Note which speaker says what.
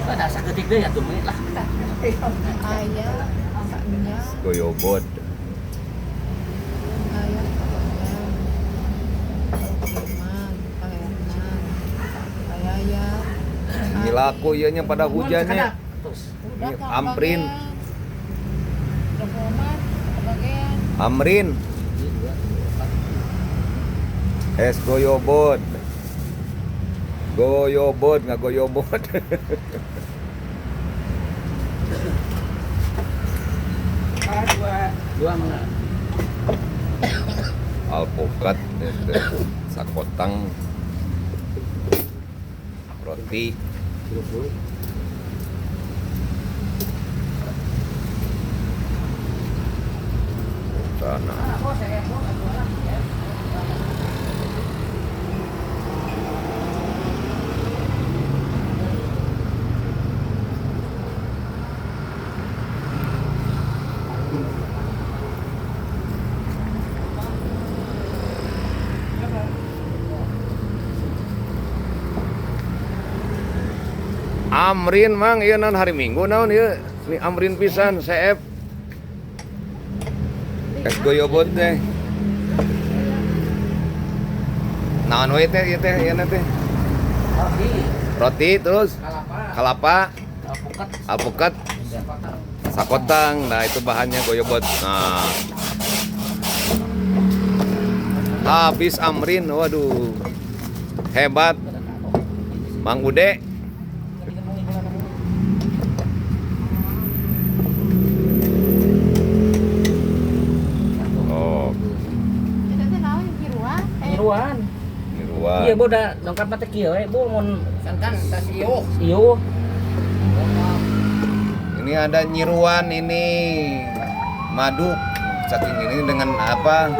Speaker 1: Ada saketik deui atuh meuh lah.
Speaker 2: Ayah, nya,
Speaker 3: Goyobod.
Speaker 2: ayah, Firman, Pak Herman, Pak Yaya.
Speaker 3: Ini laku ieu nya pada hujannya.
Speaker 1: Terus.
Speaker 2: Udah
Speaker 3: Ini
Speaker 2: Kang
Speaker 3: Amrin.
Speaker 2: Bagian. Udah Muhammad, kebagian.
Speaker 3: Amrin, es goyobod. Goyobod nggak goyobod.
Speaker 1: Dua mana?
Speaker 3: Alpukat itu sakotang roti
Speaker 1: 20.
Speaker 3: tanah. Amrin mang ieu naon hari Minggu naon ieu? Ini Amrin pisan CF. Es goyobod teh. Naon we teh ieu teh ieu teh?
Speaker 1: Roti,
Speaker 3: Roti terus
Speaker 1: kalapa,
Speaker 3: kelapa,
Speaker 1: alpukat,
Speaker 3: alpukat,
Speaker 1: sakotang.
Speaker 3: sakotang. Nah, itu bahannya goyobod. Nah. Habis Amrin, waduh. Hebat. Mang Ude. Oh,
Speaker 2: Itu teh naon kiruan?
Speaker 1: Nyiruan.
Speaker 3: nyiruan.
Speaker 1: Iya, Bu, da dongkap mah teh kieu we, Bu, mun
Speaker 4: Santan tas iyo.
Speaker 1: ieu.
Speaker 3: Ini ada nyiruan ini madu saking ini dengan apa?